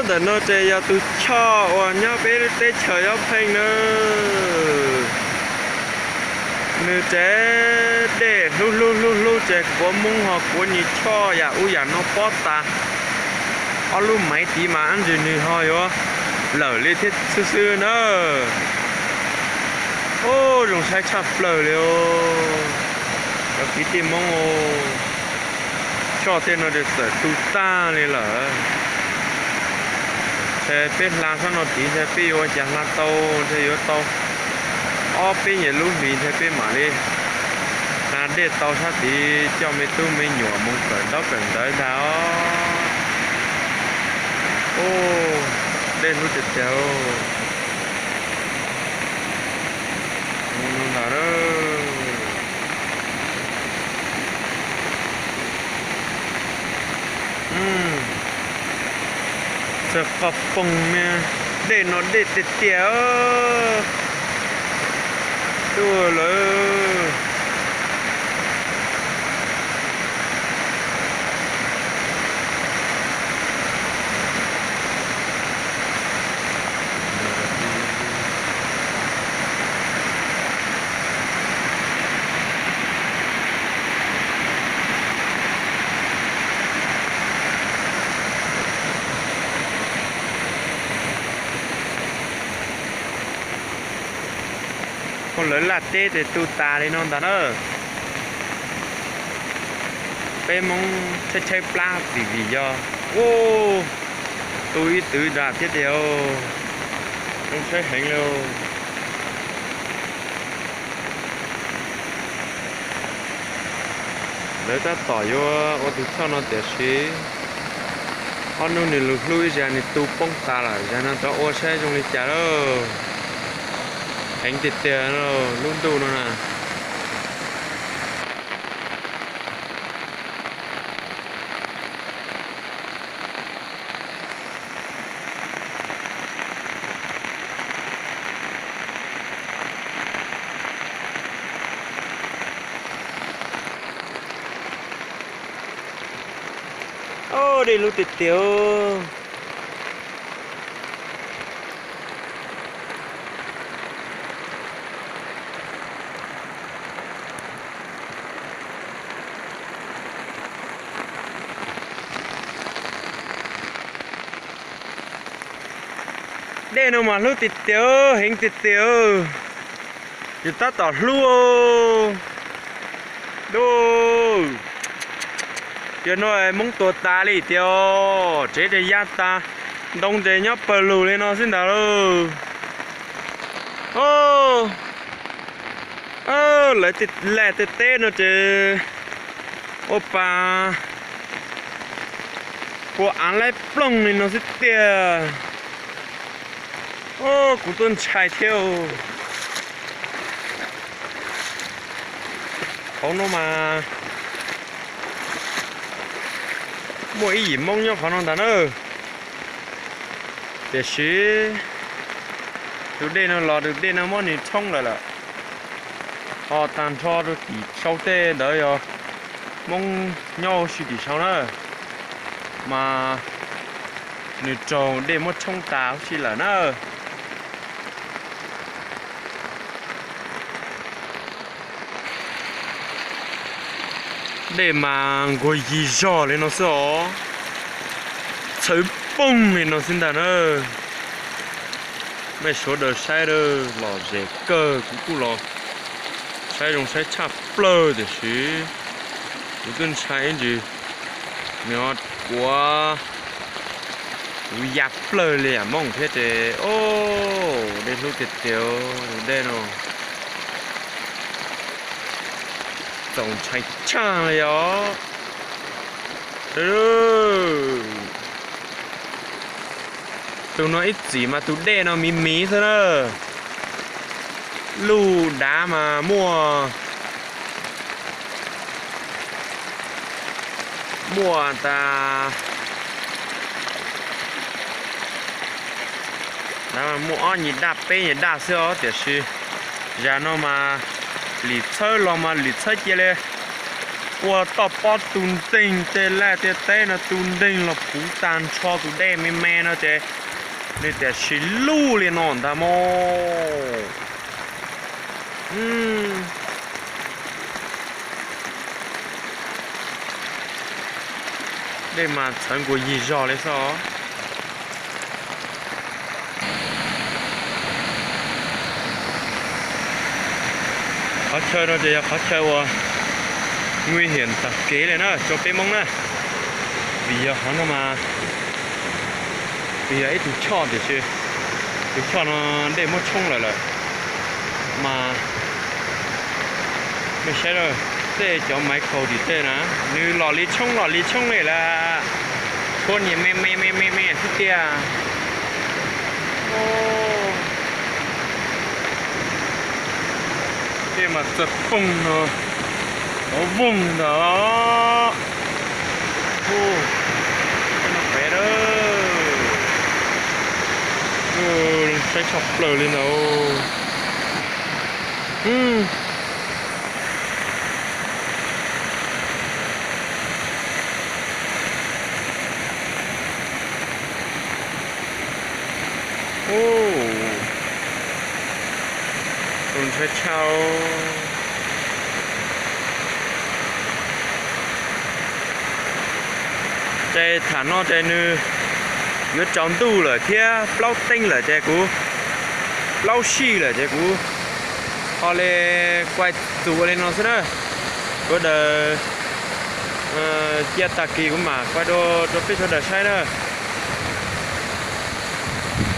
Ntawm no ces yog tus choj uas nyob peb lub teb chaws Yob Pheej na. Nws ces dej hlub hlub hlub hlub ces kuav moob ho kuav nyias choj yam ub yam no pob tas. Ob lub maiv tid mas ab ntsis nws ho yuav lawm li thiab xwb xwb na. Ub, zoo saib tshaj plaws li os. Cov kwv tij moob, choj tej no ces txawm tu tag li lawm. Ntshe peb hla sab no tid ntshe peb yuav ua cas hla tau, ntshe yuav tau ob peb nyuag lub hlis ntshe peb mam li hla dej tau sab tid coj me tub me nyuam mus kawm ntaub kawm ntawv ntag os. Ub, dej hlub tiag tiag. Ntawd, txawm qos poog ne, dej no dej tiag tiag. Tuaj lawm. Ua lawv laj teb ces tu tas li no ntag na. Peb Hmoob tshaib tshaib plab vim vim yog, ub, tu ib twv dag thiab tiag. Zoo saib heev li. Lawv tab tom yuav ua tus choj no tiam sis ob hnub nws lug hlub ib zag nws tu poob tas lawm, zag no rov ua saib zoo li cas lauj. Heev tiag tiag lub ntuj no na. Dej hlub tiag tiag. Dej no mas hlub tiag tiag, heev tiag tiag. Ces tab tom hlub. Duj, yog no Hmoob tuag tas li tiag, tsev ces ya tas, ntoo ces nyob pawg lug li no xwb ntag lauj. Lawv laj tej teb no ces ua pas kua av laib ploog li no xwb tiag. Kuv tuaj ntshai thiab. Qhov no mas muaj ib yim Hmoob nyob qhov no ntag na. Tiam sis tus dej no los tus dej no muab nws tshoob lawm lawm. Ho tag nrho rau tim sau tej ntawd yog Hmoob nyob huv si tim sau na, mas nws raug dej muab tshoob tas huv si lawm na. Dej mas nkuag yig zog li no xwb os, txhawv poog li no xwb ntag na. Mej sawv daws saib lom zem kawg, kuv kuj los saib zoo saib tshaj plaws tiam sis kuv twb ntshai ib ntsis nws ho kuav kuv ya plaws li yam Hmoob thiab ces, o, dej hlub tiag tiag tus dej no. Txaus ntshai tshaj li os. Tus no ib txhis mas tus dej no miv miv xwb na. Luj dav mas muaj, muaj tas, dav mas muaj ob nyuag daj peb nyuag daj xwb os, tiam sis zag no mas lwm txhawb los mas lwm txhawb cia li Ua toj pob tu nteeg tej laj tej teb no tu nteeg los puv tag nrho tus dej me me no ces nws tiam sis luj li no ntag mog. Dej mas txhawv nkaus yig zog li xwb. Qhov chaw no ces yog qhov chaw uas nguy hiểm tag kev li na rau peb Hmoob na. Vim yog qhov no mas, vim yog ib tug choj tiam sis tus choj no dej muab tshoob lawm lawm mas, nej saib, tej cov maiv khaus tim tej na, nws los li tshoob los li tshoob li lawm, tshuab niag me me me me me xwb tiag. Tej mas txawj poog no, cov voog ntag. Peb, saib tshaj plaws li ntawd. Tus ntshai tshaj. Ces tham no ces nws yuav tsaus ntuj lawm thiab plaub teev lawm ces kuv, plaub sij lawm ces kuv ho li kuaj txus ua li no xwb na. Sawv daws cia tag kis kuv mam kuaj dua rau peb sawv daws saib na.